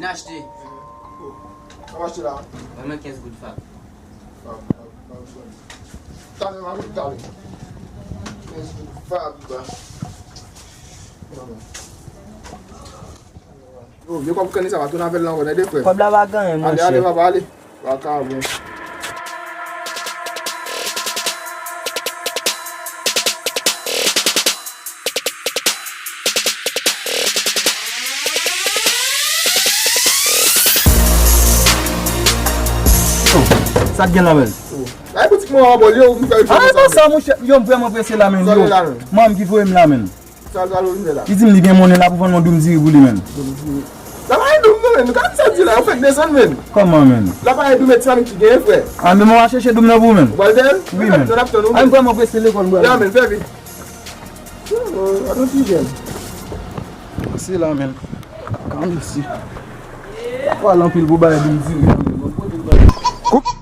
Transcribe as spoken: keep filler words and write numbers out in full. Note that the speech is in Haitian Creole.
Vin achte. Sa w achte la? Ban mwen kenz goud fab. Fab, fab, fab, fab. Talè, m ap talè. Kenz goud fab. Yo, vye kòb kanni sa, pa tounen avè l la ankò, tande, frè. Kòb la pa gen anyen, monchè. Ale, ale, papa, ale. Vakabon. Sa k gen la, menn? Ay, boutik mwen an bò, yo, m fè yon... Ay, bon, sa, monchè, yo, m vrèman prese la, menn, yo. Manm ki voye m la, menn. Sa l pral vin fè la? Li di m li gen monnen la pou vann yon doum diri pou li, menn. Doum diri. L ap achte doum nan, menn. Nou ka di sa di la, ou fèk desann, menn. Kòman, menn? L ap achte doum, e ti mamit ki genyen, frè. A, men mwen va chèche doum nan pou ou, menn. Ou pral fè l? Wi, menn. Fè l, n ap tann ou, menn. A, men m vrèman prese lekòl, m vrèman. Ya, menn, fè vit. Yo, atann ti jèn. Se la, menn. Kanmesi. Pale anpil pou bay doum diri. Koup.